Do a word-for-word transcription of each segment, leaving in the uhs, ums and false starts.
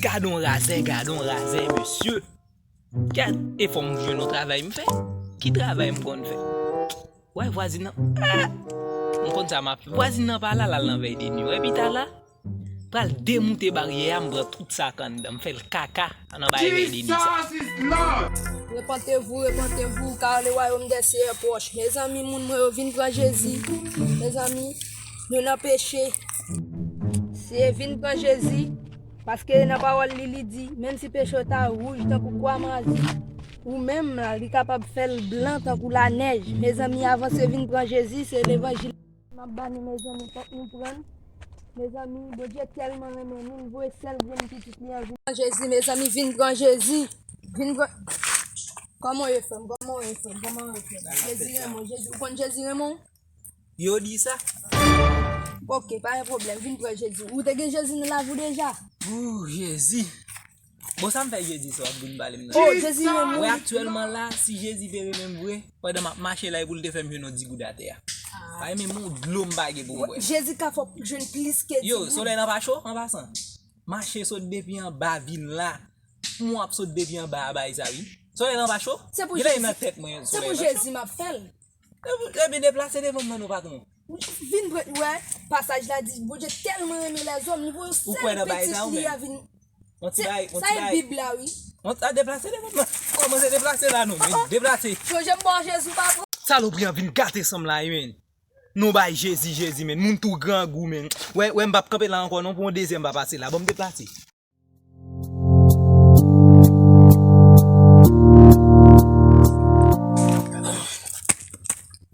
Gad on razè, gad on razè, mesye. Gad, e fò m jwenn yon travay m fè. Ki travay m konn fè? Wè vwazin nan. Ah! M konn sa m ap fè. Vwazin nan pa la, l al nan vèy de nwi. Wè pita la. Pral demoute baryè a, m pran tout sa k anndan, m fè l kaka nan bagay vèy de nwi sa. Repentez-vous, repentez-vous, car le royaume des cieux est proche. Mezanmi, moun mwen yo, vin pran Jezi. Mezanmi, nou nan peche. Se vin pran Jezi, paske nan pawòl li, li di, menm si peche w ta wouj tankou kwa mazi, ou menm la, li kapab fè l blan tankou lanèj. Mezanmi, avanse vin pran Jezi, se levanjil. M ap ba nou, mezanmi, fòk nou pran. Mezanmi, Bondye tèlman renmen nou, l voye sèl grenn pitit li an vin pran Jezi, mezanmi, vin pran Jezi. Vin pran. Kòman w ye, frè m? Kòman w ye, frè m? Kòman w ye, frè m? Jezi renmen w. Jezi, ou konn Jezi renmen w? Yo di sa? Ok, pa gen pwoblèm, vin pran Jezi. Ou te gen Jezi nan lavi w deja? Ooh, Jezi. Bon, sa m fè Jezi sa w ap vin pale m nan? Oh, Jezi renmen w. Wè, aktyèlman la, si Jezi te renmen m vre, pandan m ap mache la, e pou l te fè m jwenn yon ti goud atè a. Pa renmen m, yon dlo m pa gen pou m bwè. Jezi ka fè w jwenn plis ke ti goud. Yo, solèy lan pa cho, an pasan? Mache sot depi anba vin la. M ap sot depi anba a bay sa, wi. Solèy lan pa cho? Genlè e nan tèt mwen solèy lan cho. Se pou Jezi m ap fè l. Epi deplase devan m nan non, patwon. Vin pran, wè, pasaj la di, Bondye tèlman renmen lèzòm, li voye yon sèl pitit li a vin. Yon ti bagay, yon ti bagay. Sa e Bib la, wi. Yon ti, a, deplase devan m nan. Kòmanse deplase la non, men deplase. Sonje m ba w Jezi, patwon. Salopri an vin gate san m la, wi, men. Nou bay Jezi, Jezi, men. Moun tou grangou, men. Wè, wè, m p ap kanpe la ankò non, pou yon dezyèm pa pase la. Ban m deplase.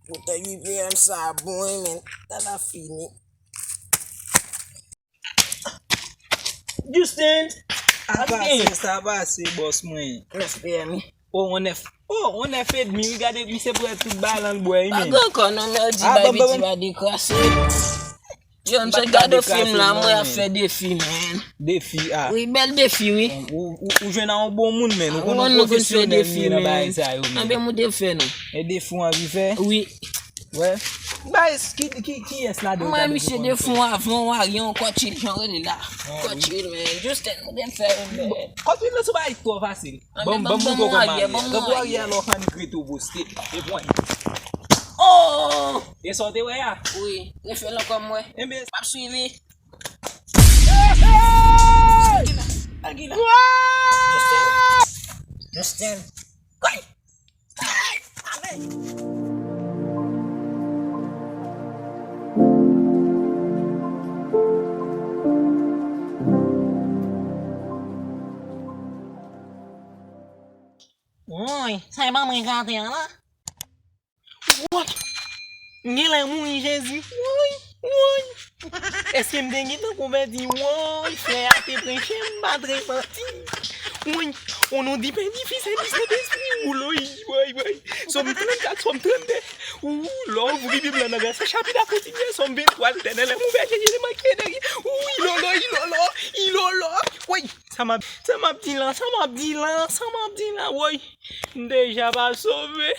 Bouton ui p m sa bon, wi, men. Sa la fini. Justin! Sa pase, sa pase, bòs mwen. Nèf p m, wi. Oh, on nèf. Oh, on nèf edmi, wi, gade, misye pran tout bagay lan l bwè, wi, men. Pa gen ankò non, men yo di bay piti pa dekrase. Yo, m sot gade fim la, mwen ap fè defi, man. Defi, a. Wi, bèl defi, wi. Ou, ou, ou jwenn a yon bon moun, men. Ou konn yon pwofesyonèl, men, nan bagay sa yo, men. Anben, m te fè, non. E defi w anvi fè? Wi. Wè. Bay, ki, ki, kiyès ladan w ta dwe konnen fè? Mwen, misye de fon avan w a gen yon kòtwil, jan rele la. Kòtwil, men. Justin, m te fè, men. Kòtwil la se yon bagay twò fasil. Ban m, ban m montre w kòman l ye. Tankou w a gen lè w fann grenn tou poste. E pwen. Oh! E sa w te wè a? Wi, refè l ankò m wè. Enben, m ap swiv li. Justin. Justin. Justin. Kay! Kay! Amen! Woy, sa e pa mwen gate an la? Woy! M genlè mouri, Jezi. Woy! Woy! Èske m te gentan konvèti? Woy! Frè a te preche, m pa t repanti. Woy! O non di pè, di fis e di Sentespri. Woy! Woy! Woy! Sòm trannkat, Sòm trannde. Ou, lè w ouvri Bib la nan vèsè chapit a kontinye, Sòm venntwa, Letènèl, m ouvè je, je ne manquerai de rien. Ou, ilolo, ilolo, ilolo. Woy! Sa m ap, sa m ap di la, sa m ap di la, sa m ap di la, woy. M deja pa sove.